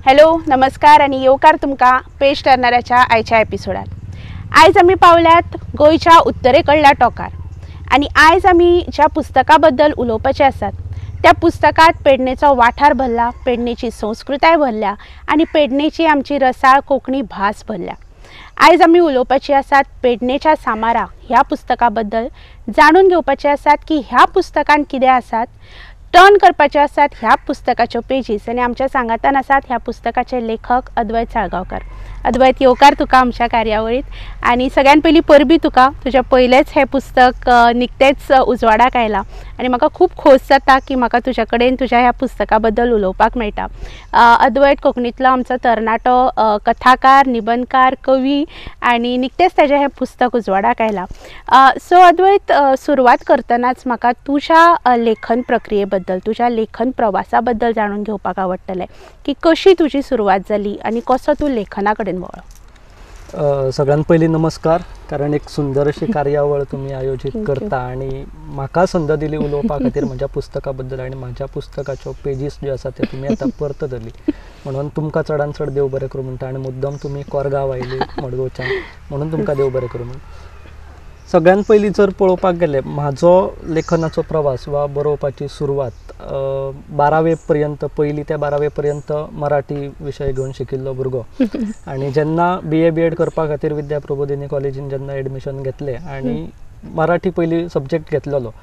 Hello नमस्कार आनी येवकार तुमकां पेज टर्नराच्या आयच्या एपिसोडात। आयज आमी पावल्यात गोंयच्या उत्तरे कडल्या टोकार आनी आयज आमी ज्या पुस्तका बद्दल उलोवपाचे आसात त्या पुस्तकात पेडणेचो वाठार भरला, पेडणेची संस्कृताय भरल्या आनी पेडणेची आमची रसाळ कोंकणी भास भरल्या। आयज आमी उलोवपाची आसात पेडणेच्या सामारा ह्या पुस्तका बद्दल, जाणून घेवपाचे आसात की ह्या पुस्तकान कितें आसात, टर्न करपाचे आसात ह्या पुस्तकाच्यो पेजीस आनी आमच्या सांगातान आसात ह्या पुस्तकाचे लेखक अद्वैत साळगांवकर। अद्वैत, येवकार तुका आमच्या कार्यावळीत आनी सगळ्यान पयलीं परबी तुका, तुज्या पयलेंच हें पुस्तक निकतेंच उजवाडाक आयलां आनी म्हाका खूब खोस जाता की म्हाका तुज्या कडेन तुज्या ह्या पुस्तका बद्दल उलोवपाक मेळटा। अद्वैत कोंकणींतलो आमचो तरणाटो कथाकार, निबंदकार, कवी आनी निकतेंच ताजें हें पुस्तक उजवाडाक आयलां। सो अद्वैत, सुरवात करतनाच म्हाका तुज्या लेखन प्रक्रिये बद्दल, तुज्या लेखन प्रवासा बद्दल जाणून घेवपाक आवडटलें की कशी तुजी सुरवात जाली आनी कसो तूं लेखना कडेन वळ्ळो। सगळ्यात पयलीं नमस्कार, कारण एक सुंदर अशी कार्यावळ तुमी आयोजीत करता आनी म्हाका संद दिली उलोवपा खातीर म्हज्या पुस्तका बद्दल आनी म्हज्या पुस्तकाच्यो पेजीस ज्यो आसा त्यो तुमी आतां परत धरली म्हणून तुमकां चडान चड देव बरें करूं म्हणटा आनी मुद्दम तुमी कोरगांव आयली मडगांवच्यान म्हणून तुमकां देव बरें करूं म्हणटा। सगळ्यात पयलीं जर पळोवपाक गेलें म्हाजो लेखनाचो प्रवास वा बरोवपाची सुरवात बारावे पर्यंत, पयलीं ते बारावे पर्यंत मराठी विशय घेवन शिकिल्लो भुरगो आनी जेन्ना बी ए बी एड करपा खातीर विद्या प्रबोधिनी कॉलेजीन जेन्ना एडमिशन घेतलें आनी मराठी पयलीं सब्जेक्ट घेतलेलो,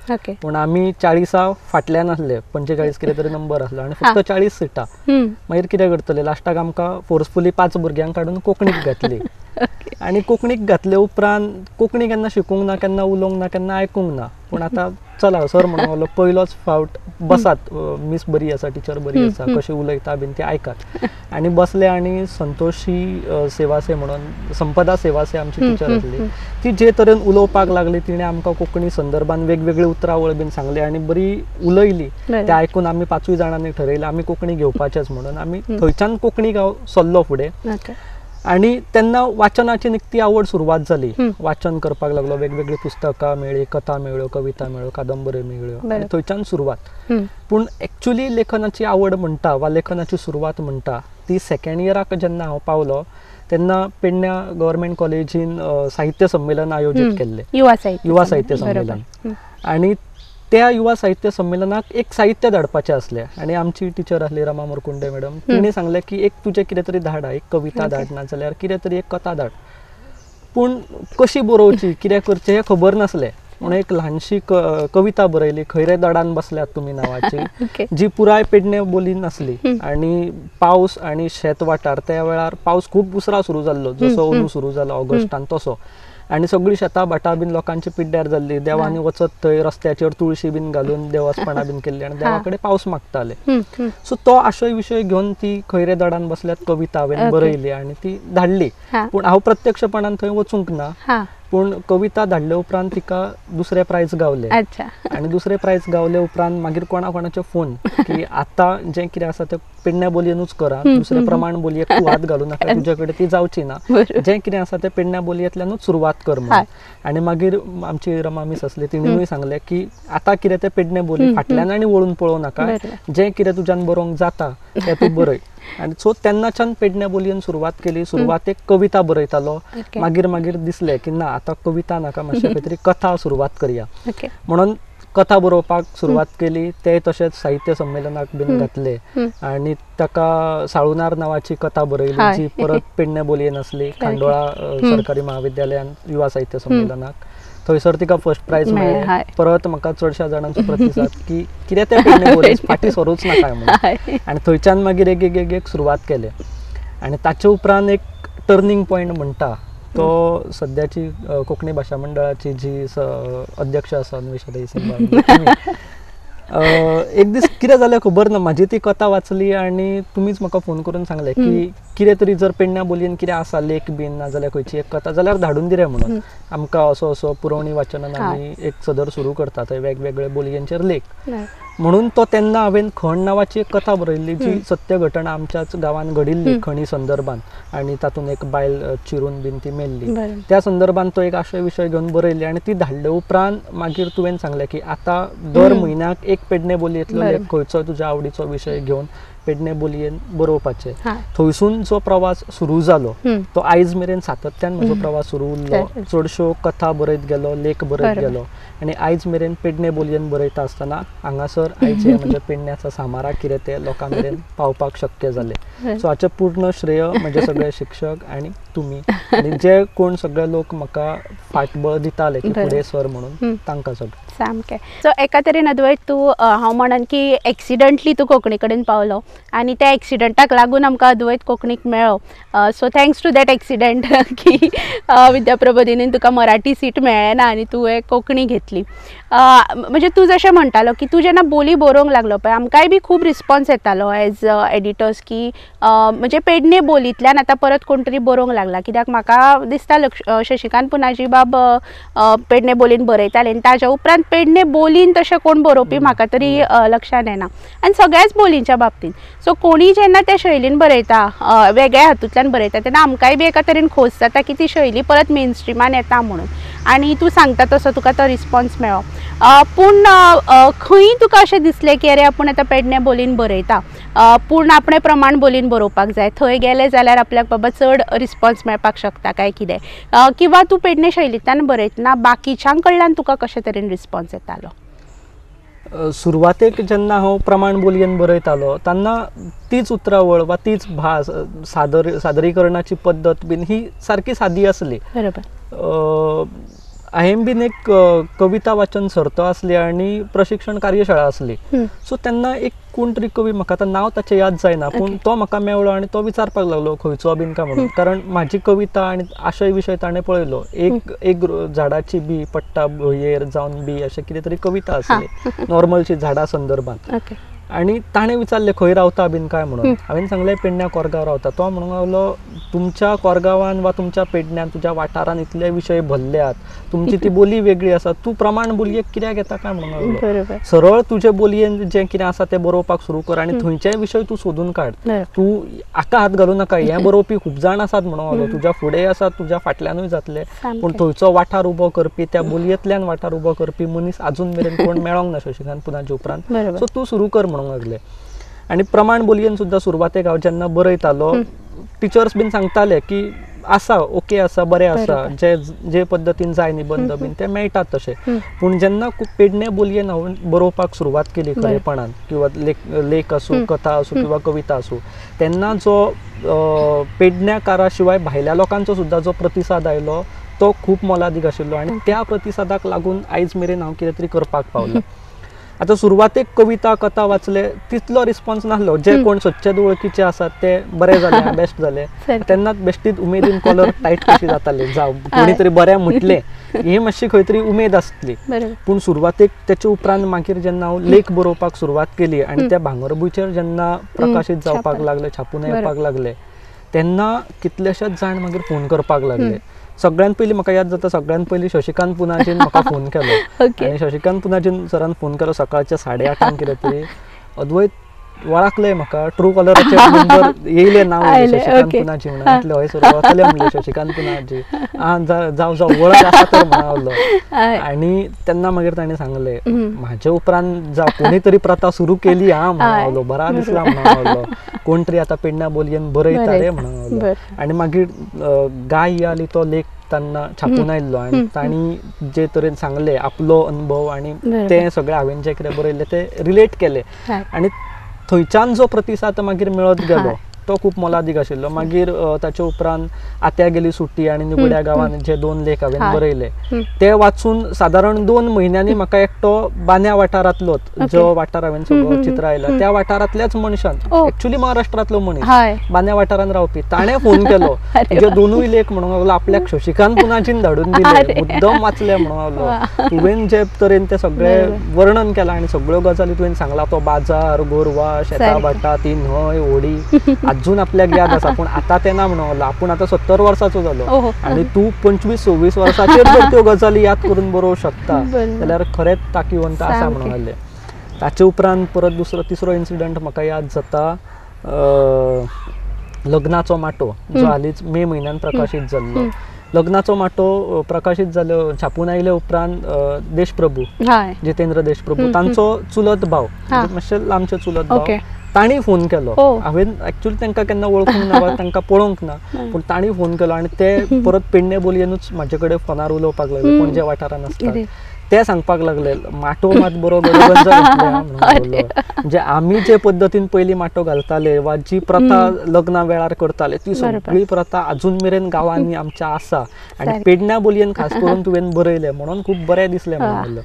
पूण आमी 40 फाटल्यान आसले, 45 कितें तरी नंबर आसलो आनी फक्त 40 सिटां। मागीर कितें करतले, लास्टाक आमकां फोर्सफुली 5 भुरग्यांक काडून कोंकणीक घातली आनी कोंकणीक घातले उपरांत कोंकणी केन्ना शिकूंक ना, केन्ना उलोवंक ना, केन्ना आयकूंक ना, पूण आतां चला सर म्हणून लागलो पयलोच फावट बसात, मीस बरी आसा, टिचर बरी आसा, कशी उलयता बीन ते आयकात आनी बसले आनी संतोषी सेवासे म्हणून संपदा सेवासे आमची टिचर आसली, ती जे तरेन उलोवपाक लागली तिणें आमकां कोंकणी संदर्भान वेगवेगळी उतरावळ बीन सांगली आनी बरी उलयली। ते आयकून आमी 5 जाणांनी ठरयलें आमी कोंकणी घेवपाचेच म्हणून आमी थंयच्यान कोंकणी गांव सरलो फुडें आनी तेन्ना वाचनाची निकती आवड सुरवात जाली। वाचन करपाक लागलो, वेगवेगळीं पुस्तकां मेळ्ळीं, कथा मेळ्ळ्यो, कविता मेळ्ळ्यो, कादंबऱ्यो मेळ्ळ्यो आनी थंयच्यान सुरवात। पूण एक्चुअली लेखनाची आवड म्हणटा वा लेखनाची सुरवात म्हणटा ती सेकेंड इयराक जेन्ना हांव पावलो तेन्ना पेडण्या गव्हर्मेंट कॉलेजीन साहित्य संमेलन आयोजीत केल्लें, युवा साहित्य संमेलन, आनी त्या युवा साहित्य संमेलनाक एक साहित्य धाडपाचें आसलें आनी आमची टिचर आसली रमा मुरकुंडे मॅडम, तिणें सांगलें की एक तुजें कितें तरी धाड, एक कविता धाड ना जाल्यार कितें तरी एक कथा धाड, पूण कशी बरोवची कितें करचें हें खबर नासलें म्हणून एक ल्हानशी कविता बरयली, खंयरे दडान बसल्यात तुमी नांवाची, जी पुराय पेडणे बोली नासली आनी पावस आनी शेत वाठार त्या वेळार पावस खूब उसरां सुरू जाल्लो, जसो अंदू सुरू जालो ऑगस्टान तसो, आनी सगळीं शेतां भाटां बीन लोकांची पिड्ड्यार जाल्ली, देवांनी वचत थंय रस्त्याचेर तुळशी बीन घालून देवस्पणां बीन केल्ली आनी देवा कडेन पावस मागताले। सो तो आशय विशय घेवन ती खंयरे दडान बसल्यात कविता हांवें बरयली आनी ती धाडली, पूण हांव प्रत्यक्षपणान थंय वचूंक ना, पूण कविता धाडले उपरांत तिका दुसरें प्रायज गावलें आनी दुसरें प्रायज गावले उपरांत मागीर कोणा कोणाचे फोन की आतां जें कितें आसा तें पेडण्या बोलयेनूच करा, दुसरें प्रमाण बोलयेक तूं हात घालूं नाका, तुजे कडेन ती जावची ना, जें कितें आसा तें पेडण्या बोलयेंतल्यानूच सुरवात कर म्हणून। आनी मागीर आमची रमा मीस आसली तिणेनूय सांगलें की आतां कितें तें पेडणे बोली फाटल्यान आनी वळून पळोवं नाका, जें कितें तुज्यान बरोवंक जाता तें तूं बरय। आनी सो तेन्नाच्यान पेडण्या बोलयेन सुरवात केली। सुरवातेक कविता बरयतालो, मागीर मागीर दिसलें की ना आतां कविता नाका, मातशें खंय तरी कथा सुरवात करया म्हणून कथा बरोवपाक सुरवात केली। ते तशेंच साहित्य संमेलनाक बीन घातले आनी ताका साळुनार नांवाची कथा बरयली जी परत पेडणे बोलयेन आसली, खांडोळा सरकारी महाविद्यालयान युवा साहित्य संमेलनाक, थंयसर तिका फर्स्ट प्रायज मेळ्ळें। परत म्हाका चडश्या जाणांचो प्रतिसाद की कितें तें पेडणे बोलयेन फाटीं सरूच नाका म्हणून, आनी थंयच्यान मागीर एक एक एक सुरवात केले आनी ताचे उपरांत एक टर्निंग पॉयंट म्हणटा तो सद्याची कोंकणी भाशा मंडळाची जी अध्यक्ष आसा अन्वेषा देसाई, एक दीस कितें जालें खबर ना, म्हाजी ती कथा वाचली आनी तुमीच म्हाका फोन करून सांगलें की कितें तरी जर पेडण्या बोलयेन कितें आसा लेख बीन ना जाल्यार खंयची एक कथा जाल्यार धाडून दिले म्हणून, आमकां असो असो पुरवणी वाचनान आमी एक सदर सुरू करता थंय वेगवेगळे बोलयेंचेर लेख म्हणून तो तेन्ना हांवें खण नांवाची एक कथा बरयल्ली जी सत्य घटना आमच्याच गांवांत घडिल्ली खणी संदर्भान आनी तातूंत एक बायल चिरून बीन ती मेल्ली, त्या संदर्भान तो एक आशय विशय घेवन बरयल्ली आनी ती धाडले उपरांत मागीर तुवें सांगलें की आतां दर म्हयन्याक एक पेडणे बोलयेंतलो लेख खंयचो तुज्या आवडीचो विशय घेवन पेडणे बोलयेन बरोवपाचें. थंयसून जो प्रवास सुरू जालो तो आयज मेरेन सातत्यान म्हजो प्रवास सुरू उरलो. चडश्यो कथा बरयत गेलो, लेख बरयत गेलो आनी आयज मेरेन पेडणे बोलयेन बरयता आसतना हांगासर आयज हें म्हजें पेडण्याचा सामारा कितें तें लोकां मेरेन पावपाक शक्य जालें. सो हाचें पूर्ण श्रेय म्हजे सगळे शिक्षक आनी तुमी आनी जे कोण सगळे लोक म्हाका फाटबळ दिताले की फुडें सर म्हणून तांकां सगळें. सामकें. सो एका तरेन अद्वैत तूं हांव म्हणन की एक्सिडंटली तूं कोंकणी कडेन पावलो आनी त्या एक्सिडंटाक लागून आमकां अद्वैत कोंकणीक मेळ्ळो. So thanks to that accident की विद्याप्रबोधिनीन तुका मराठी सीट मेळ्ळें ना आनी तुवें कोंकणी घेतली. म्हणजे तूं जशें म्हणटालो की तूं जेन्ना बोली बरोवंक लागलो पळय आमकांय बी खूब रिस्पॉन्स येतालो एज एडिटर्स की म्हणजे पेडणे बोलींतल्यान आतां परत कोण तरी बरोवंक लागला. कित्याक म्हाका दिसता शशिकांत पुनाजी बाब पेडणे बोलीन बरयताले आनी ताज्या उपरांत पेडणे बोलीन तशें कोण बरोवपी म्हाका तरी लक्षान येना आनी सगळ्याच बोलींच्या बाबतींत. सो कोणी जेन्ना त्या शैलीन बरयता वेगळ्या हातूंतल्यान बरयता तेन्ना आमकांय बी एका तरेन खोस जाता की ती शैली परत मेन स्ट्रिमान येता म्हणून. आनी तूं सांगता तसो तुका तो रिस्पॉन्स मेळ्ळो. पूण खंय तुका अशें दिसलें की अरे आपूण आतां पेडणे बोलीन बरयता पूण आपणें प्रमाण बोलीन बरोवपाक जाय, थंय गेलें जाल्यार आपल्याक बाबा चड रिस्पॉन्स मेळपाक शकता काय कितें, किंवा तूं पेडणे शैलींतल्यान बरयतना बाकीच्यां कडल्यान तुका कशे तरेन रिस्पॉन्स येतालो? सुरवातेक जेन्ना हांव प्रमाण बोलयेन बरयतालो तेन्ना तीच उतरावळ वा तीच भास सादरीकरणाची पद्दत बीन ही सारकी सादी आसली. बरोबर. हांवें बीन एक कविता वाचन सर्त आसली आनी प्रशिक्षण कार्यशाळा आसली. सो तेन्ना एक कोण तरी कवी, म्हाका आतां नांव ताचें याद जायना, पूण तो म्हाका मेळ्ळो आनी तो विचारपाक लागलो खंयचो बीन काय म्हणून, कारण म्हाजी कविता आनी आशय विशय ताणें पळयलो. एक एक झाडाची बी पडटा भुंयेर जावन बी अशें कितें तरी कविता आसली नॉर्मलशी झाडां संदर्भात. आनी ताणें विचारलें खंय रावता बीन काय म्हणून. हांवें सांगलें पेडण्या कोरगांव रावता. तो म्हणूंक लागलो तुमच्या कोरगांवान वा तुमच्या पेडण्यान तुज्या वाठारान इतले विशय भरल्यात, तुमची ती बोली वेगळी आसा, तूं प्रमाण बोलयेक कित्याक येता काय म्हणूंक लागलो. सरळ तुजे बोलयेन जें कितें आसा तें बरोवपाक सुरू कर आनी थंयचेय विशय तूं सोदून काड, तूं हाका हात घालूं नाका, हें बरोवपी खूब जाण आसात म्हणूंक लागलो, तुज्या फुडें आसात तुज्या फाटल्यानूय जातले, पूण थंयचो वाठार उबो करपी, त्या बोलयेंतल्यान वाठार उबो करपी मनीस आजून मेरेन कोण मेळोंक ना शशिकांत पुनाजी उपरांत. सो तूं सुरू कर म्हणूंक लागले. आनी प्रमाण बोलयेन सुद्दां सुरवातेक हांव जेन्ना बरयतालो टिचर्स बीन सांगताले की आसा ओके आसा बरें आसा, जे जे पद्दतीन जाय निबंद बीन ते मेळटात तशे. पूण जेन्ना पेडणे बोलयेन हांवें बरोवपाक सुरवात केली खरेपणान, किंवा लेख आसूं, कथा आसूं किंवा कविता आसूं, तेन्ना जो पेडण्याकारा शिवाय भायल्या लोकांचो सुद्दां जो प्रतिसाद आयलो तो खूब मोलादीक आशिल्लो आनी त्या प्रतिसादाक लागून आयज मेरेन हांव कितें तरी करपाक पावलां. आतां सुरवातेक कविता कथा वाचले तितलो रिस्पॉन्स नासलो, जे कोण सच्चे वळखीचे आसात ते बरे जाले बेस्ट जाले तेन्ना बेश्टीच उमेदीन कॉलर टायट कशी जाताले, जावं कोणी तरी बरें म्हटलें ही मातशी खंय तरी उमेद आसली. पूण सुरवातेक तेचे उपरांत मागीर जेन्ना हांव लेख बरोवपाक सुरवात केली आनी त्या भांगरभूंयचेर जेन्ना प्रकाशीत जावपाक लागले, छापून येवपाक लागले, तेन्ना कितलेशेच जाण मागीर फोन करपाक लागले. सगळ्यात पयलीं म्हाका याद जाता, सगळ्यात पयलीं शशिकांत पुनाजीन म्हाका फोन केलो आनी शशिकांत पुनाजीन सरान फोन केलो सकाळच्या 8:30 कितें तरी. अद्वैत वळखलें म्हाका, ट्रू कॉलराचेर नंबर येयलें नांव शशिकांत पुनाजी म्हणून. म्हटलें हय सर वळखलें म्हणलें शशिकांत पुनाजी, आं जावं जावं वळख आसा तर म्हणून. आनी तेन्ना मागीर ताणें सांगलें म्हाजे उपरांत जावं कोणी तरी प्रथा सुरू केली आं म्हणून, बरा दिसला म्हणून, कोण तरी आतां पेडण्या बोलयेन बरयता रे म्हणून. आनी मागीर गाय आली तो लेख त्यांना छापून आयिल्लो आनी तांणी जे तरेन सांगलें आपलो अनुभव आनी तें सगळें हांवें जें कितें बरयल्लें तें रिलेट केलें आनी थंयच्यान जो प्रतिसाद मागीर मेळत गेलो तो खूब मोलादीक आशिल्लो. मागीर ताचे उपरांत आत्या गेली सुटी आनी निगुड्या गांवान जे 2 लेख हांवें बरयले ते वाचून सादारण 2 म्हयन्यांनी म्हाका एकटो बान्या वाठारांतलोच, जो वाठार हांवें सगळो चित्र आयला त्या वाठारांतल्याच मनशान, एक्चुअली महाराष्ट्रांतलो मनीस बान्या वाठारांत रावपी, ताणें फोन केलो तुजे 2 लेख म्हणूंक लागलो आपल्याक शशिकांत पुनाजीन धाडून दिले, मुद्दम वाचले म्हणूंक लागलो, तुवें जे तरेन तें सगळें वर्णन केलां आनी सगळ्यो गजाली तुवें सांगला, तो बाजार, गोरवां, शेतां भाटां, ती न्हंय, होडी अजून आपल्याक याद आसा, पूण आतां तें ना म्हणूंक लागलो. आपूण आतां 70 वर्साचो जालो आनी तूं 25-26 वर्साचेर जर त्यो गजाली याद करून बरोवंक शकता जाल्यार खरेंच ताकीवंत आसा म्हणूंक लागलें. ताचे उपरांत परत दुसरो तिसरो इन्सिडंट म्हाका याद जाता, लग्नाचो माटो जो हालींच मे म्हयन्यान प्रकाशीत जाल्लो. लग्नाचो माटो प्रकाशीत जालो, छापून आयले उपरांत देशप्रभू, जितेंद्र देशप्रभू तांचो चुलत भाव, मातशे लांबचे चुलत भाव, तांणी फोन केलो. हांवें एक्चुअली तांकां केन्ना वळखूंक ना वा तांकां पळोवंक ना, पूण तांणी फोन केलो आनी ते परत पेडणे बोलयेनूच म्हाजे कडेन फोनार उलोवपाक लागले. पणजे वाठारान आसतात ते सांगपाक लागले माटो मात बरो गडगंज घातले म्हणून. म्हणजे आमी जे पद्दतीन पयलीं माटो घालताले वा जी प्रथा लग्ना वेळार करताले ती सगळी प्रथा अजून मेरेन गांवांनी आमच्या आसा आनी पेडण्या बोलयेन खास करून तुवें बरयलें म्हणून खूब बरें दिसलें म्हणून.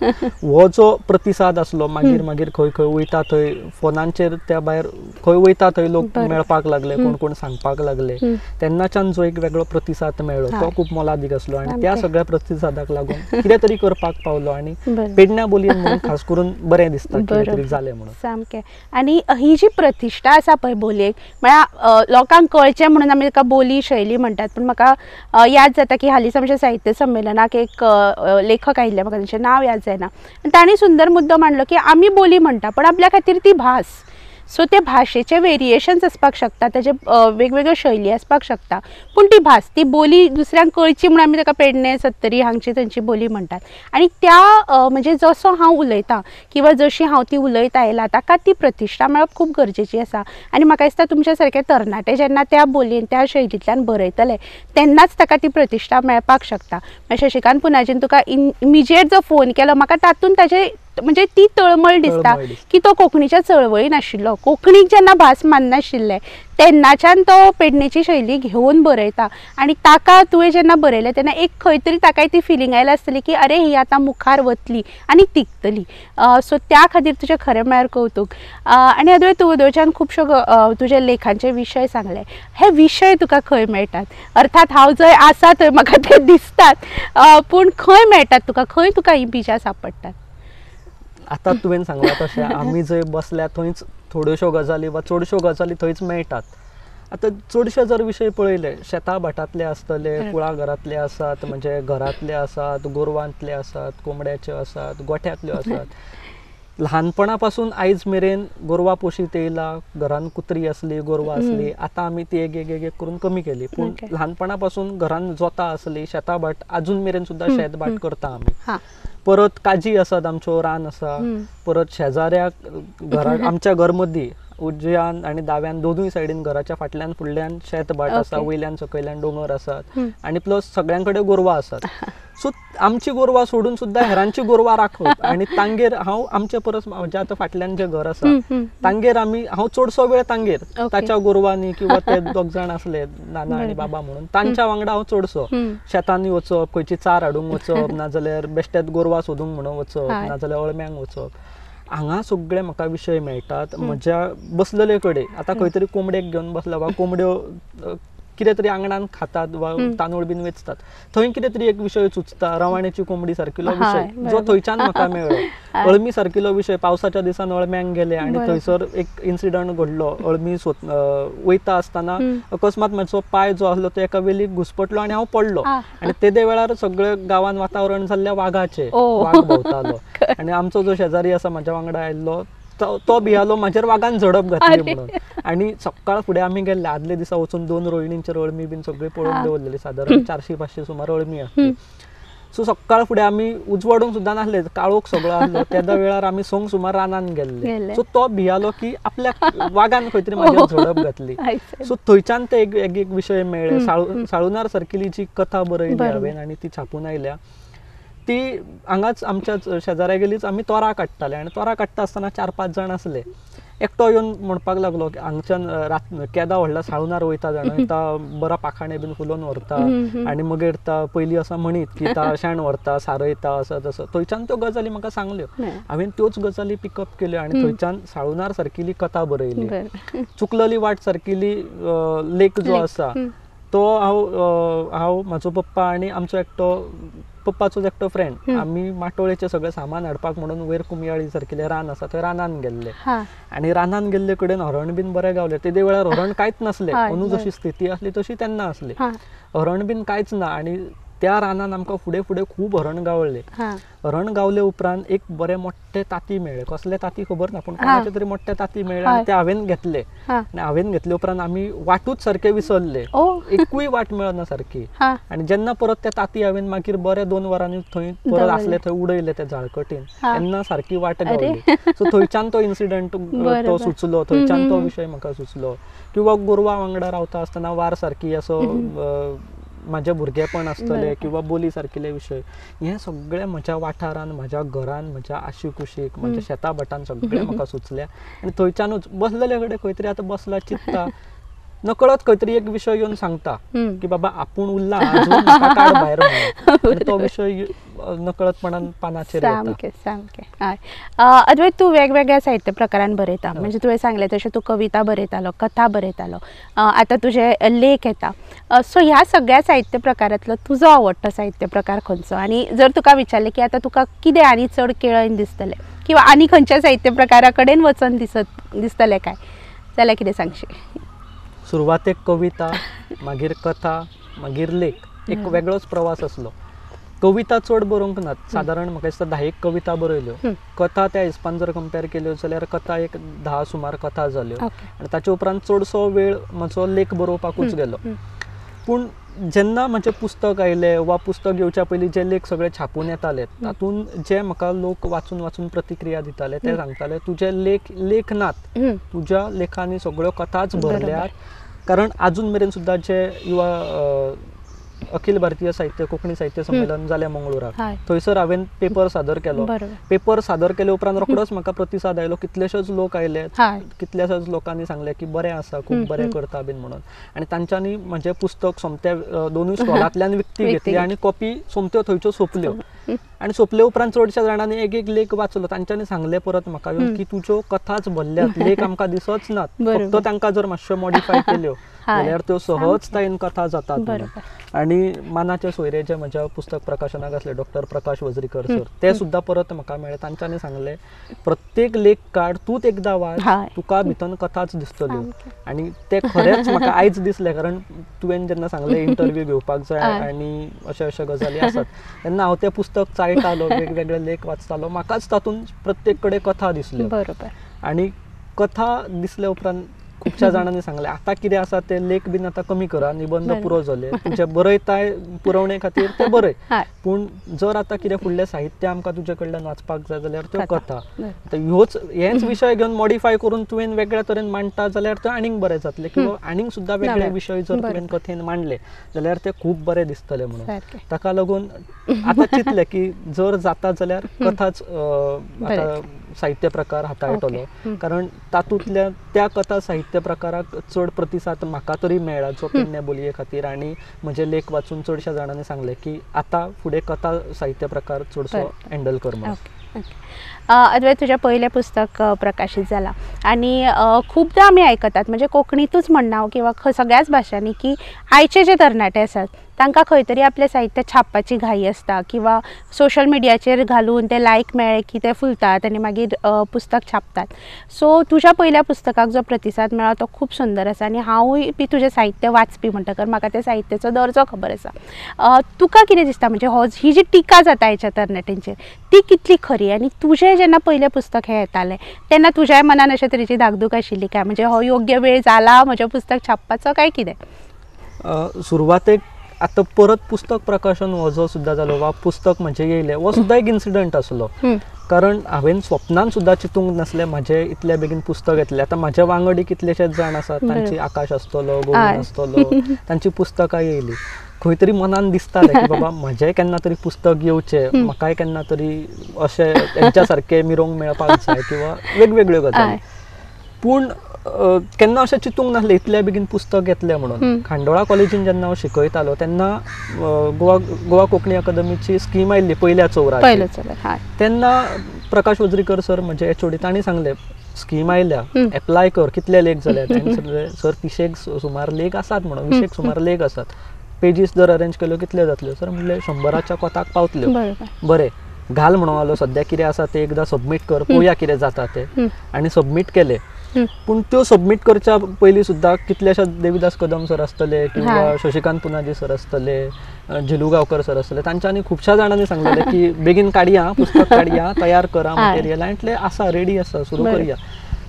हो जो प्रतिसाद आसलो मागीर मागीर खंय खंय वयता थंय फोनांचेर त्या भायर खंय वयता थंय लोक मेळपाक लागले, कोण कोण सांगपाक लागले, तेन्नाच्यान जो एक वेगळो प्रतिसाद मेळ्ळो तो खूब मोलादीक आसलो आनी त्या सगळ्या प्रतिसादाक लागून कितें तरी करपाक पावलो आनी पेडण्या बोलयेन म्हणून खास करून बरें दिसता कितें तरी जालें म्हणून. सामकें. आनी ही जी प्रतिश्ठा आसा पळय बोलयेक, म्हळ्यार लोकांक कळचें म्हणून आमी ताका बोली शैली म्हणटात, पूण म्हाका याद जाता की हालींच आमच्या साहित्य संमेलनाक एक लेखक आयिल्ले, म्हाका तांचें नांव याद जायना, आनी तांणी सुंदर मुद्दो मांडलो की आमी बोली म्हणटा पण आपल्या खातीर ती भास, सो ते भाशेचे वेरिएशन्स आसपाक शकता, ताजे वेगवेगळ्यो शैली आसपाक शकता, पूण ती भास ती बोली दुसऱ्यांक कळची म्हणून आमी ताका पेडणे सत्तरी हांगची थंयची बोली म्हणटात. आनी त्या म्हणजे जसो हांव उलयतां किंवा जशी हांव ती उलयत आयला ताका ती प्रतिश्ठा मेळप खूब गरजेची आसा. आनी म्हाका दिसता तुमच्या सारके तरणाटे जेन्ना त्या बोलयेन त्या शैलींतल्यान बरयतले तेन्नाच ताका ती प्रतिश्ठा मेळपाक शकता. शशिकांत पुनाजीन तुका इमिजिएट जो फोन केलो म्हाका तातूंत ताजे म्हणजे ती तळमळ दिसता की तो कोंकणीच्या चळवळीन आशिल्लो, कोंकणीक जेन्ना भास माननाशिल्ले तेन्नाच्यान तो पेडणेची शैली घेवन बरयता आनी ताका तुवें जेन्ना बरयलें तेन्ना एक खंय तरी ताकाय ती फिलींग आयल्या आसतली की अरे ही आतां मुखार वतली आनी तिगतली. सो त्या खातीर तुजें खरें म्हळ्यार कौतूक. आनी अदय तूं उदयच्यान खुबश्यो तुजे लेखांचे विशय सांगले, हे विशय तुका खंय मेळटात? अर्थात हांव जंय आसा थंय म्हाका ते दिसतात, पूण खंय मेळटात तुका, खंय तुका हीं बिजां सापडटात? आतां तुवें सांगलां तशें आमी जंय बसल्या थंयच थोड्योश्यो गजाली वा चडश्यो गजाली थंयच मेळटात. आतां चडशे जर विशय पळयले शेता भाटांतले आसतले, कुळागरांतले आसात, म्हणजे घरांतले आसात, गोरवांतले आसात, कोंबड्याचे आसात, गोठ्यांतल्यो आसात. ल्हानपणा पासून आयज मेरेन गोरवां पोशीत येयला, घरान कुत्री आसली, गोरवां आसली, आतां आमी ती एक एक एक करून कमी केली, पूण ल्हानपणा पासून घरान जोतां आसली, शेता भाट आजून मेरेन सुद्दां शेत भाट करता आमी. परत काजी आसात आमच्यो, रान आसा, परत शेजाऱ्याक घरा आमच्या घर मदीं उजव्यान आनी दाव्यान दोनूय सायडीन घराच्या फाटल्यान फुडल्यान शेत भाट आसा, वयल्यान सकयल्यान डोंगर आसात आनी प्लस सगळ्यां कडेन गोरवां आसात. सो आमची गोरवां सोडून सुद्दां हेरांची गोरवां राखप आनी तांगेर हांव आमचे परस म्हज्या आतां फाटल्यान जें घर आसा तांगेर आमी हांव चडसो वेळ तांगेर ताच्या गोरवांनी किंवा ते दोग जाण आसले नाना आनी बाबा म्हणून तांच्या वांगडा हांव चडसो शेतांनी वचप, खंयची चार हाडूंक वचप, नाजाल्यार बेश्टेच गोरवां सोदूंक म्हणून वचप, नाजाल्यार अळम्यांक वचप. हांगा सगळे म्हाका विशय मेळटात. म्हज्या बसलेले कडेन आतां खंय तरी कोंबडेक घेवन बसला वा कोंबड्यो कितें तरी आंगणान खातात वा तांदूळ बीन वेचतात थंय कितें तरी एक विशय सुचता. रवाण्याची कोंबडी सारकिलो विशय जो थंयच्यान म्हाका मेळ्ळो. अळमी सारकिलो विशय, पावसाच्या दिसान अळम्यांक गेले आनी थंयसर एक इन्सिडंट घडलो. अळमी वयता आसतना अकस्मात म्हजो पांय जो आसलो तो एका वेलीक घुसपटलो आनी हांव पडलो आनी तेदे वेळार सगळे गांवान वातावरण जाल्लें वागाचें, वाग भोंवतालो आनी आमचो जो शेजारी आसा म्हाज्या वांगडा आयिल्लो तो भियालो म्हाजेर वागान झडप घातली म्हणून. आनी सकाळ फुडें आमी गेल्ले आदले दिसा वचून 2 रोयणींचेर अळमी बीन सगळी पळोवन दवरलेली, सादारण 400-500 सुमार अळमी आसली. सो सकाळ फुडें आमी उजवाडूंक सुद्दां नासले, काळोख सगळो आसलो. तेदा वेळार आमी 6 सुमार रानान गेल्ले. सो तो भियालो की आपल्या वागान खंय तरी म्हाजेर झडप घातली. सो थंयच्यान ते एक एक विशय मेळ्ळे. साळुनार सारकिली जी कथा बरयली हांवें आनी ती छापून आयल्या ती हांगाच आमच्या शेजाऱ्यागेलीच आमी तोरां काडटाले आनी तोरां काडटा आसतना 4-5 जाण आसले. एकटो येवन म्हणपाक लागलो की हांगच्यान रात केदा व्हडला साळुनार वयता जाणा, ता बरा पाखाणे बीन फुलोवन व्हरता आनी मगीर ता पयलीं असां म्हणीत की ता शेण व्हरता, सारयता, असं तसं. थंयच्यान त्यो गजाली म्हाका सांगल्यो, हांवें त्योच गजाली पिकअप केल्यो आनी थंयच्यान साळुनार सारकिली कथा बरयली. चुकलली वाट सारकिली लेख जो आसा तो हांव हांव म्हाजो पप्पा आनी आमचो एकटो पप्पाचोच एकटो फ्रेंड आमी माटोळेचें सगळें सामान हाडपाक म्हणून वयर कुमयाळी सारकिलें रान आसा थंय रानान गेल्ले आनी रानान गेल्ले कडेन हरण बीन बरें गावलें. तेदे वेळार हरण कांयच नासलें, अंदू जशी स्थिती आसली तशी तेन्ना आसली, हरण बीन कांयच ना. आनी त्या रानान आमकां फुडें फुडें खूब हरण गावले. हरण गावले उपरांत एक बरें मोठे ताती मेळ्ळे, कसले ताती खबर ना पूण कोणाचे तरी मोठे ताती मेळ्ळे आनी ते हांवें घेतले. आनी हांवें घेतले उपरांत आमी वाटूच सारके विसरले. एकूय वाट मेळना सारकी. आनी जेन्ना परत ते ताती हांवें मागीर बरे 2 वरांनी थंय परत आसले थंय उडयले ते झाळकटीन तेन्ना सारकी वाट गावली. सो थंयच्यान तो इन्सिडंट तो सुचलो, थंयच्यान तो विशय म्हाका सुचलो. किंवा गोरवां वांगडा रावता आसतना वार सारकी असो म्हाजें भुरगेपण आसतलें किंवा बोली सारकिले विशय, हे सगळे म्हज्या वाठारान, म्हज्या घरान, म्हज्या आशिकुशीक, म्हज्या शेता भाटान सगळे म्हाका सुचले. आनी थंयच्यानूच बसलेले कडेन खंय तरी आतां बसला चिंतता, नकळत खंय तरी एक विशय येवन सांगता की बाबा आपूण उरला अजून म्हाका काड भायर म्हणून, तो विशय नकळतपणान पानाचेर येता. सामकें सामकें. हय अद्वैत, तूं वेगवेगळ्या साहित्य प्रकारान बरयता, म्हणजे तुवें सांगलें तशें तूं कविता बरयतालो, कथा बरयतालो, आतां तुजे लेख येता. सो ह्या सगळ्या साहित्य प्रकारांतलो तुजो आवडटो साहित्य प्रकार खंयचो? आनी जर तुका विचारलें की आतां तुका कितें आनी चड केळयन दिसतलें किंवा आनी खंयच्या साहित्य प्रकारा कडेन वचन दिसतलें काय जाल्यार कितें सांगशी? सुरवातेक कविता, मागीर कथा, मागीर लेख, एक वेगळोच प्रवास आसलो. कविता चड बरोवंक नात, सादारण म्हाका दिसता 10 कविता बरयल्यो. कथा त्या हिसपान जर कंपेर केल्यो जाल्यार कथा एक 10 सुमार कथा जाल्यो. आनी ताचे उपरांत चडसो वेळ म्हजो लेख बरोवपाकूच गेलो. पूण जेन्ना म्हजें पुस्तक आयलें वा पुस्तक येवच्या पयलीं जे लेख सगळे छापून येताले तातूंत जे म्हाका लोक वाचून वाचून प्रतिक्रिया दिताले ते सांगताले तुजे लेख लेख नात, तुज्या लेखांनी सगळ्यो कथाच भरल्यात. कारण आजून मेरेन सुद्दां जे युवा अखिल भारतीय साहित्य कोंकणी साहित्य संमेलन जालें मंगळुराक, थंयसर हांवें पेपर सादर केलो. पेपर सादर केले उपरांत रोखडोच म्हाका प्रतिसाद आयलो, कितलेशेच लोक आयले, कितल्याशाच लोकांनी सांगलें की बरें आसा, खूब बरें करता बीन म्हणून. आनी तांच्यांनी म्हजें पुस्तक सोमत्या 2 स्टॉलांतल्यान विकती घेतली आनी कॉपी सोमत्यो थंयच्यो सोंपल्यो. आनी सोंपले उपरांत चडश्या जाणांनी एक एक लेख वाचलो, तांच्यांनी सांगलें परत म्हाका येवन की तुज्यो कथाच भरल्यात, लेख आमकां दिसच नात, फक्त तांकां जर मातश्यो मॉडिफाय केल्यो जाल्यार त्यो सहजतायेन कथा जातात. आनी मानाचे सोयरे जे म्हज्या पुस्तक प्रकाशनाक आसले डॉक्टर प्रकाश वजरीकर सर, ते सुद्दां परत म्हाका मेळ्ळे. तांच्यांनी सांगलें प्रत्येक लेख काड, तूंच एकदां वाच, तुका भितर कथाच दिसतल्यो. आनी ते खरेंच म्हाका आयज दिसलें, कारण तुवें जेन्ना सांगलें इंटरव्यू घेवपाक जाय आनी अशे अशे गजाली आसात तेन्ना हांव तें पुस्तक चाळटालो, वेगवेगळे लेख वाचतालो, म्हाकाच तातूंत प्रत्येक कडेन कथा दिसल्यो. आनी कथा दिसल्या उपरांत खुबश्या जाणांनी सांगलें आतां कितें आसा ते लेख बीन आतां कमी करा, निबंद पुरो जाले, तुजे बरयताय पुरवणे खातीर ते बरय, पूण जर आतां कितें फुडलें साहित्य आमकां तुजे कडल्यान वाचपाक जाय जाल्यार त्यो कथा. आतां हेच विशय घेवन मॉडिफाय करून तुवें वेगळ्या तरेन मांडटा जाल्यार ते आनीक बरें जातलें, किंवा आनीक सुद्दां वेगळे विशय जर तुवें कथेन मांडले जाल्यार ते खूब बरें दिसतले म्हणून. ताका लागून आतां चिंतलें की जर जाता जाल्यार कथाच आतां साहित्य प्रकार हाताळटलो, कारण तातूंतल्या त्या कथा साहित्य प्रकाराक चड प्रतिसाद म्हाका तरी मेळ्ळा जो पेडणे बोलये खातीर. आनी म्हजे लेख वाचून चडश्या जाणांनी सांगलें की आतां फुडें कथा साहित्य प्रकार चडसो हँडल कर म्हणून. अद्वैत, तुजें पयलें पुस्तक प्रकाशीत जालां आनी खुबदां आमी आयकतात, म्हणजे कोंकणींतूच म्हणना हांव किंवा सगळ्याच भाशांनी, की आयचे जे तरणाटे आसात तांकां खंय तरी आपलें साहित्य छापपाची घाई आसता किंवा सोशल मिडियाचेर घालून ते लायक मेळ्ळे की ते फुलतात आनी मागीर पुस्तक छापतात. सो तुज्या पयल्या पुस्तकाक जो प्रतिसाद मेळ्ळो तो खूब सुंदर आसा आनी हांवूय बी तुजें साहित्य वाचपी म्हणटकर म्हाका त्या साहित्याचो दर्जो खबर आसा. तुका कितें दिसता, म्हणजे हो ही जी टिका जाता आयच्या तरणाट्यांचेर ती कितली खरी, आनी तुजें जेन्ना पयलें पुस्तक हें येतालें तेन्ना तुज्याय मनान अशे तरेची धाकधूक आशिल्ली काय, म्हणजे हो योग्य वेळ जाला म्हजें पुस्तक छापपाचो काय कितें? सुरवातेक आतां परत पुस्तक प्रकाशन हो जो सुद्दां जालो वा पुस्तक म्हणजे येयलें हो सुद्दां एक इन्सिडंट आसलो, कारण हांवें स्वप्नान सुद्दां चिंतूंक नासलें म्हाजें इतल्या बेगीन पुस्तक येतलें. आतां म्हाज्या वांगडी कितलेशेच जाण आसात, तांची आकाश आसतलो, गोविंद आसतलो, तांची पुस्तकां येयली. खंय तरी मनान दिसतालें की बाबा म्हजें केन्ना तरी पुस्तक येवचें, म्हाकाय केन्ना तरी अशें तेंच्या सारकें मिरोवंक मेळपाक जाय किंवा वेगवेगळ्यो गजाली. पूण केन्ना अशें चिंतूंक नासलें इतल्या बेगीन पुस्तक येतलें म्हणून. खांडोळा कॉलेजीन जेन्ना हांव शिकयतालो तेन्ना गोवा कोंकणी अकादमीची स्कीम आयिल्ली पयल्या चौराचेर, तेन्ना प्रकाश वजरीकर सर म्हजे एचओडी तांणी सांगलें स्कीम आयल्या, एप्लाय कर, कितले लेख जाले? तांणी सांगलें सर 30 सुमार लेख आसात म्हणून, 20 सुमार लेख आसात, पेजीस जर अरेंज केल्यो कितल्यो जातल्यो? सर म्हणलें 100च्या कोताक पावतल्यो. बरें घाल म्हणून आलो, सद्या कितें आसा तें एकदां सबमीट कर, पळोवया कितें जाता तें. आनी सबमीट केलें. पूण त्यो सबमीट करच्या पयलीं सुद्दां कितल्याश्या देविदास कदम सर आसतले किंवा शशिकांत पुनाजी सर आसतले, झिलू गांवकर सर आसतले, तांच्यांनी खुबश्या जाणांनी सांगलेलें की बेगीन काडया पुस्तक, काडया, तयार करा मटेरियल, आनी आसा रेडी आसा, सुरू करया.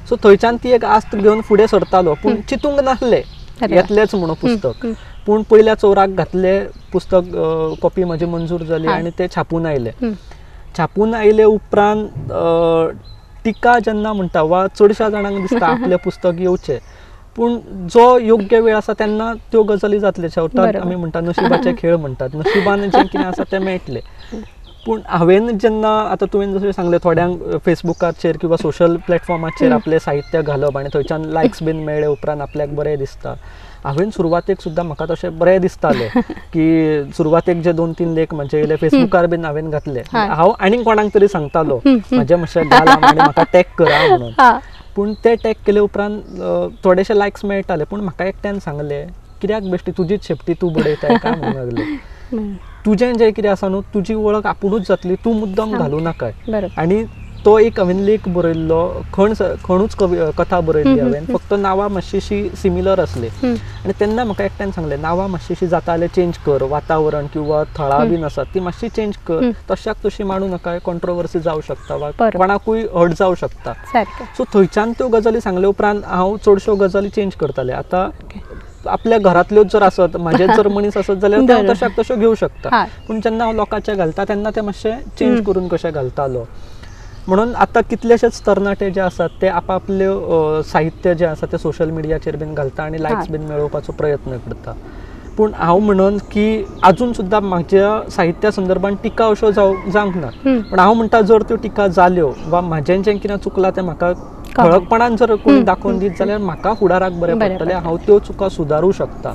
सो थंयच्यान ती एक आस्त घेवन फुडें सरतालो, पूण चिंतूंक नासलें येतलेंच म्हणून पुस्तक. पूण पयल्या चोवराक घातले पुस्तक कॉपी म्हजी मंजूर जाली आनी ते छापून आयले. छापून आयले उपरांत टिका जेन्ना म्हणटा वा चडश्या जाणांक दिसता आपलें पुस्तक येवचें, पूण जो योग्य वेळ आसा तेन्ना त्यो गजाली जातले. शेवटाक आमी म्हणटा नशिबाचे खेळ म्हणटात, नशिबान जें कितें आसा तें मेळटलें. पूण हांवें जेन्ना आतां तुवें जशें सांगलें थोड्यांक फेसबुकाचेर किंवा सोशल प्लॅटफॉर्माचेर आपलें साहित्य घालप आनी थंयच्यान लायक्स बीन मेळ्ळे उपरांत आपल्याक बरें दिसता. हांवें सुरवातेक सुद्दां म्हाका तशें बरें दिसतालें की सुरवातेक जे 2-3 लेख म्हजे येयले फेसबुकार बीन हांवें घातले, हांव आनीक कोणाक तरी सांगतालो म्हजें मातशें घाल आनी म्हाका टॅग करा म्हणून. पूण ते टॅग केले उपरांत थोडेशे लायक्स मेळटाले, पूण म्हाका एकट्यान सांगलें कित्याक बेश्टी तुजीच शेपटी तूं बडयताय काय म्हणूंक लागले. तुजें जें कितें आसा न्हू तुजी वळख आपुणूच जातली, तूं मुद्दम घालूं नाकाय. आनी तो एक हांवें लेख बरयल्लो, खणूच कथा बरयल्ली हांवें, फक्त नांवां मातशीं सिमिलर आसली. आनी तेन्ना म्हाका एकट्यान सांगलें नांवां मातशीं जाता जाल्यार चेंज कर, वातावरण किंवा थळां बीन आसात ती मातशी चेंज कर, तशाक तशी मांडू नाका, कॉन्ट्रोवर्सी जावं शकता वा कोणाकूय हर्ट जावं शकता. सो थंयच्यान त्यो गजाली सांगले उपरांत हांव चडश्यो गजाली चेंज करतालें. आतां आपल्या घरांतल्योच जर आसत म्हाजेच जर मनीस आसत जाल्यार हांव तशाक तश्यो घेवं शकता, पूण जेन्ना हांव लोकांचे घालता तेन्ना ते मातशें चेंज करून कशें घालतालो. म्हणून आतां कितलेशेच तरणाटे जे आसात ते आपापले साहित्य जें आसा तें सोशल मिडियाचेर बीन घालता आनी लायक्स बीन मेळोवपाचो प्रयत्न करता. पूण हांव म्हणून की आजून सुद्दां म्हाज्या साहित्या संदर्भान टिका अश्यो जावंक ना, पूण हांव म्हणटा जर त्यो टिका जाल्यो वा म्हाजें जें कितें चुकलां तें म्हाका ठळकपणान जर कोणी दाखोवन दीत जाल्यार म्हाका फुडाराक बरें पडटलें, हांव त्यो चुका सुदारूं शकता.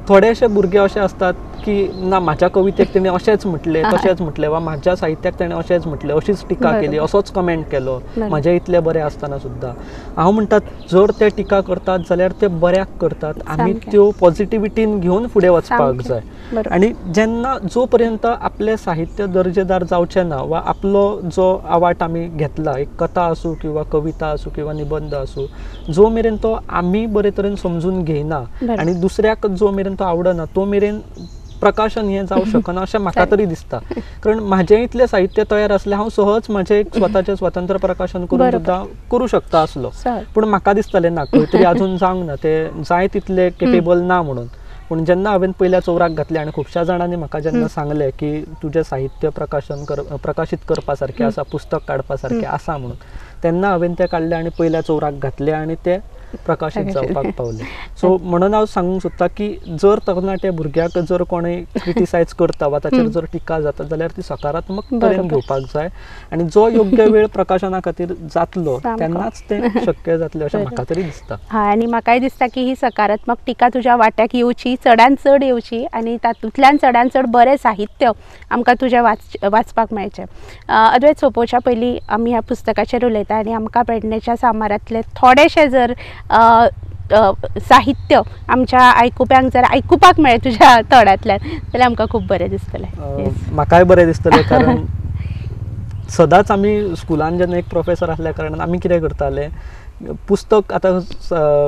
थोडेशे भुरगे अशे आसतात की ना म्हाज्या कवितेक तेणें अशेंच म्हटलें तशेंच म्हटलें वा म्हाज्या साहित्याक तेणें अशेंच म्हटलें, अशीच टिका केली, असोच कमेंट केलो म्हाजें इतलें बरें आसतना सुद्दां. हांव म्हणटा जर ते टिका करतात जाल्यार ते बऱ्याक करतात, आमी त्यो पॉझिटिविटीन घेवन फुडें वचपाक जाय. आनी जेन्ना जो पर्यंत आपलें साहित्य दर्जेदार जावचें ना वा आपलो जो आवाट आमी घेतला, एक कथा आसूं किंवा कविता आसूं किंवा निबंध आसूं, जो मेरेन तो आमी बरे तरेन समजून घेयना आनी दुसऱ्याक जो मेरेन तो आवडना तो मेरेन प्रकाशन हें जावं शकना अशें म्हाका तरी दिसता. कारण म्हाजें इतलें साहित्य तयार आसलें हांव सहज म्हाजें एक स्वताचें स्वतंत्र प्रकाशन करून सुद्दां करूं शकता आसलो, पूण म्हाका दिसतालें ना खंय तरी आजून जावंक ना, तें जाय तितलें केपेबल ना म्हणून. पूण जेन्ना हांवें पयल्या चोवराक घातलें आनी खुबश्या जाणांनी म्हाका जेन्ना सांगलें की तुजें साहित्य प्रकाशन प्रकाशीत करपा सारकें आसा, पुस्तक काडपा सारकें आसा म्हणून, तेन्ना हांवें तें काडलें आनी पयल्या चोवराक घातलें आनी तें प्रकाशीत जावपाक पावलें. सो म्हणून हांव सांगूंक सोदता की जर तरणाटे भुरग्याक जर कोणूय क्रिटिसायज करता वा ताचेर जर टिका जाता जाल्यार ती सकारात्मक तरेन घेवपाक जाय आनी जो योग्य वेळ प्रकाशना खातीर जातलो तेन्नाच तें शक्य जातलें अशें म्हाका तरी दिसता. हय, आनी म्हाकाय दिसता की ही सकारात्मक टिका तुज्या वाट्याक येवची, चडान चड येवची आनी तातूंतल्यान चडान चड बरें साहित्य आमकां तुजें वाचपाक मेळचें. अद्वैत, सोंपोवच्या पयलीं आमी ह्या पुस्तकाचेर उलयता आनी आमकां पेडणेच्या सामारांतलें थोडेशें जर साहित्य आमच्या आयकुप्यांक जर आयकुपाक मेळ्ळें तुज्या तोंडांतल्यान जाल्यार आमकां खूब बरें दिसतलें. म्हाकाय बरें दिसतलें, कारण सदांच आमी स्कुलान जेन्ना एक प्रोफेसर आसल्या कारणान आमी कितें करताले, पुस्तक आतां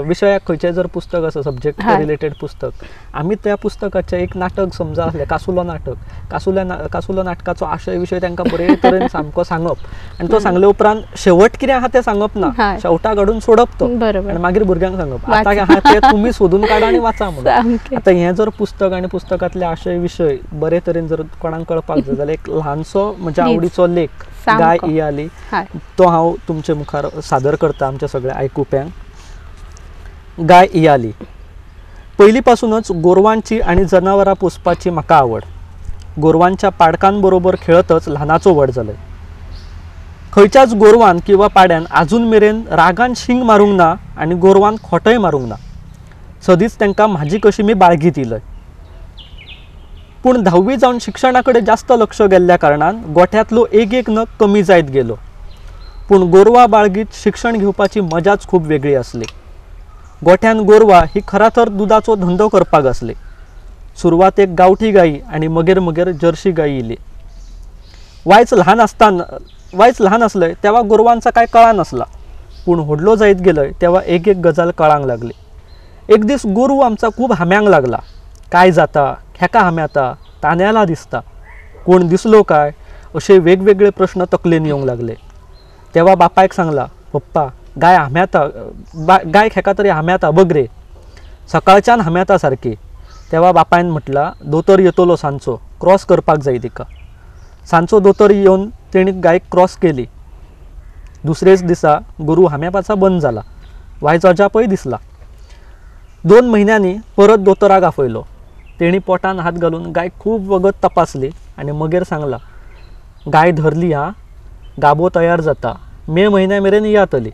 विशयाक खंयचें जर पुस्तक आसा सब्जेक्ट रिलेटेड पुस्तक, आमी त्या पुस्तकाचें एक नाटक समजा आसलें कासुलो नाटक, कासुलो नाटकाचो आशय विशय तांकां बरे तरेन सामको सांगप आनी तो सांगले उपरांत शेवट कितें आहा तें सांगप ना, शेवटाक हाडून सोडप तो आनी मागीर भुरग्यांक सांगप आतां आहा तें तुमी सोदून काडा आनी वाचा म्हणून. आतां हें जर पुस्तक आनी पुस्तकांतले आशय विशय बरे तरेन जर कोणाक कळपाक जाय जाल्यार एक ल्हानसो म्हज्या आवडीचो लेख गाय इयाली तो हांव तुमचे मुखार सादर करता आमच्या सगळ्या आयकुप्यांक. गाय इयाली. पयलींपासूनच गोरवांची आनी जनावरां पोसपाची म्हाका आवड. गोरवांच्या पाडकांबरोबर खेळतच ल्हानाचो व्हड जाले. खंयच्याच गोरवान किंवा पाड्यान आजून मेरेन रागान शिंग मारूंक ना आनी गोरवान खोटय मारूंक ना. सदींच तांकां म्हाजी कशी मी बाळगीत इलय. पूण धावी जावन शिक्षणा कडेन जास्त लक्ष गेल्ल्या कारणान गोठ्यांतलो एक एक नग कमी जायत गेलो. पूण गोरवां बाळगीत शिक्षण घेवपाची मजाच खूब वेगळी आसली. गोठ्यान गोरवां ही खरा तर दुदाचो धंदो करपाक आसली. सुरवातेक गांवठी गायी आनी मगेर मगेर जर्शी गायी इली. वायच ल्हान आसलय तेवा गोरवांचा काय कळा नासला, पूण व्हडलो जायत गेलय तेवा एक एक गजाल कळांक लागली. एक दीस गोरू आमचा खूब हाम्यांक लागला. काय जाता, हेका हाम्याता, तान्याला दिसता, कोण दिसलो काय, अशे वेगवेगळे प्रश्न तकलेन येवंक लागले. तेवा बापायक सांगला, पप्पा गाय हाम्याता, गाय हेका तरी हाम्याता बघ रे, सकाळच्यान हाम्याता सारकी. तेवा बापायन म्हटला दोतोर येतलो सांजचो, क्रॉस करपाक जाय तिका. सांजचो दोतोर येवन तेणी गायक क्रॉस केली. दुसरेच दिसा गोरू हाम्यापाचा बंद जाला, वायज अजापय दिसला. 2 म्हयन्यांनी परत दोतोराक आफयलो. तेणी पोटान हात घालून गाय खूब वगत तपासली आनी मगेर सांगला, गाय धरली हा, गाबो तयार जाता, मे म्हयन्या मेरेन इयातली.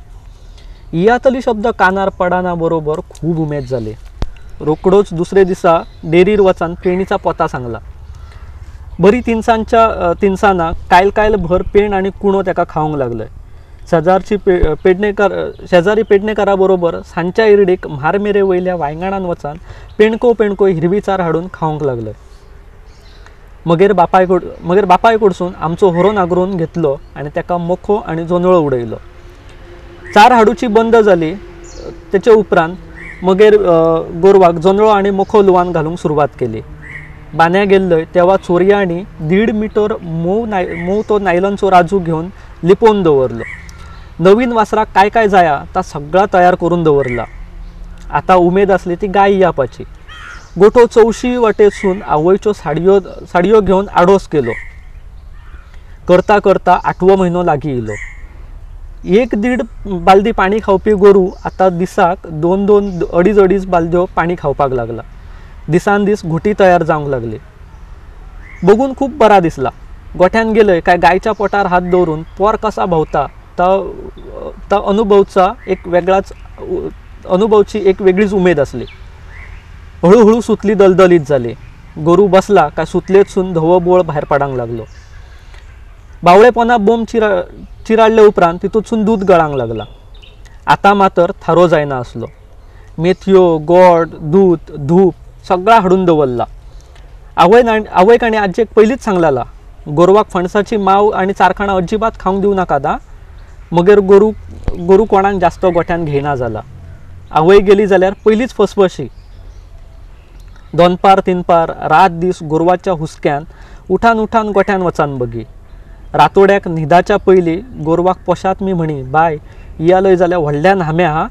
इयातली शब्द कानार पडना बरोबर खूब उमेद जाली. रोकडोच दुसरे दिसा डेरीर वचान पेणीचा पोता सांगला. बरी तिनसाना कायल कायल भर पेण आनी कुणो तेका खावंक लागले. शेजारची पेडणेकर शेजारी पेडणेकारा बरोबर सांच्या इर्डीक म्हारमेरे वयल्या वायंगणान वचान पेणको पेणको हिरवी चार हाडून खावंक लागले. मगेर बापाय कडसून आमचो होरो नागरून घेतलो आनी तेका मखो आनी जोंदळो उडयलो. चार हाडूची बंद जाली. तेचे उपरांत मगेर गोरवाक जोंदळो आनी मखो लुवान घालूंक सुरवात केली. बान्या गेल्लय तेवा चोरयांनी 1.5 मिटर मोव तो नायलॉनचो राजू घेवन लिपोवन दवरलो. नवीन वासराक काय काय जाया ता सगळा तयार करून दवरला. आतां उमेद आसली ती गाय येवपाची. गोठो चौशी वाटेसून आवयच्यो साडयो घेवन आडोस केलो. करता करता 8वो म्हयनो लागीं येयलो. 1-1.5 बालदी पाणी खावपी गोरू आतां दिसाक 2-2, 2.5-2.5 बालद्यो पाणी खावपाक लागला. दिसान दीस घुटी तयार जावंक लागली. बघून खूब बरा दिसला. गोठ्यान गेलय काय गायच्या पोटार हात दवरून पोर कसा भोंवता ता अनुभवचा एक वेगळाच अनुभवची एक वेगळीच उमेद आसली. हळूहळू सुतली दलदलीत जाली. गोरू बसला काय सुतलेतसून धवो बोळ भायर पडांक लागलो. बावळेपणा बोम चिराडले उपरांत तितूंतसून दूद गळांक लागला. आतां मातर थारो जायना आसलो. मेथयो, गोड, दूद, धूप सगळा हाडून दवरला. आवयक आनी आजयेक पयलींच सांगलाला, गोरवाक फणसाची माव आनी चारखाणां अजिबात खावंक दिवं नाकात आं. मगेर गोरू कोणाक जास्त गोठ्यान घेयना जाला. आवय गेली जाल्यार पयलींच फसफशी. 2 पार 3 पार रात दीस गोरवाच्या हुस्क्यान उठान उठान गोठ्यान वचान बगी. रातोड्याक न्हिदाच्या पयलीं गोरवाक पोशात मी म्हणी, बाय इयालय जाल्यार व्हडल्यान हाम्या हा,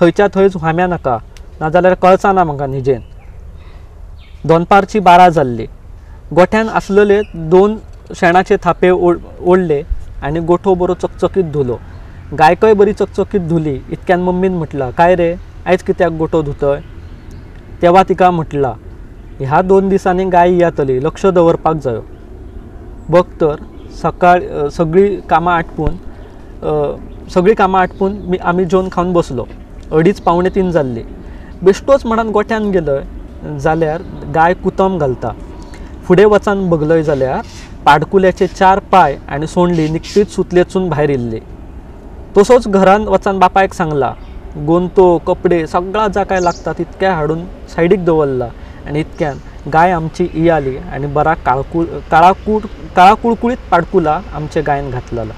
थंयच्या थंयच हाम्या नाका, नाजाल्यार कळचा ना म्हाका न्हिजेन. दनपारची 12 जाल्ली. गोठ्यान आसलेले 2 शेणाचे थापे ओडले आनी गोठो बरो चकचकीत धुलो. गायकय बरी चकचकीत धुली. इतक्यान मम्मीन म्हटलां, काय रे आयज कित्याक गोठो धुतय? तेवा तिका म्हटलां, ह्या 2 दिसांनी गाय येतली, लक्ष दवरपाक जायो. बघ तर सकाळ सगळीं कामां आटपून आमी जेवन खावन बसलो. 2:30 2:45 जाल्ली. बेश्टोच म्हणान गोठ्यान गेलय जाल्यार गाय कुतम घालता. फुडें वचान बगलय जाल्यार पाडकुल्याचे 4 पांय आनी सोंडली निकतीच सुतलेतसून भायर येयल्ली. तसोच घरान वचान बापायक सांगला. गोंतो, कपडे सगळा जा काय लागता तितक्या हाडून सायडीक दवरला आनी इतक्यान गाय आमची इयाली आनी बरा काळाकुळकुळीत पाडकुला आमच्या गायन घातलेला.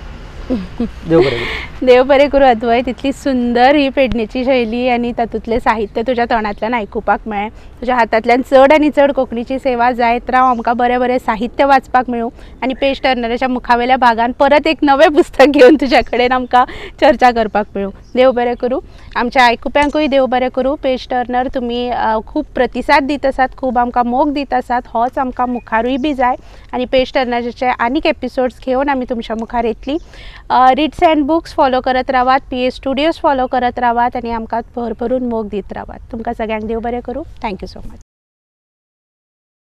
देव बरें करूं. देव बरें करूं अद्वैत. इतली सुंदर ही पेडणेची शैली आनी तातूंतलें साहित्य तुज्या तोंडांतल्यान आयकुपाक मेळ्ळें. तुज्या हातांतल्यान चड आनी चड कोंकणीची सेवा जायत राव. आमकां बरें बरें साहित्य वाचपाक मेळूं आनी पेज टर्नराच्या मुखावेल्या भागान परत एक नवें पुस्तक घेवन तुज्या कडेन आमकां चर्चा करपाक मेळूं. देव बरें करूं. आमच्या आयकुप्यांकूय देव बरें करूं. पेज टर्नर तुमी खूब प्रतिसाद दीत आसात, खूब आमकां मोग दीत आसात, होच आमकां मुखारूय बी जाय. आनी पेज टर्नराचे आनीक एपिसोड्स घेवन आमी तुमच्या मुखार येतली. रिड्स अँड बुक्स फॉलो करत रावात, पीए स्टुडियोज फॉलो करत रावात आनी आमकां भरभरून मोग दीत रावात. तुमकां सगळ्यांक देव बरें करूं. Thank you so much.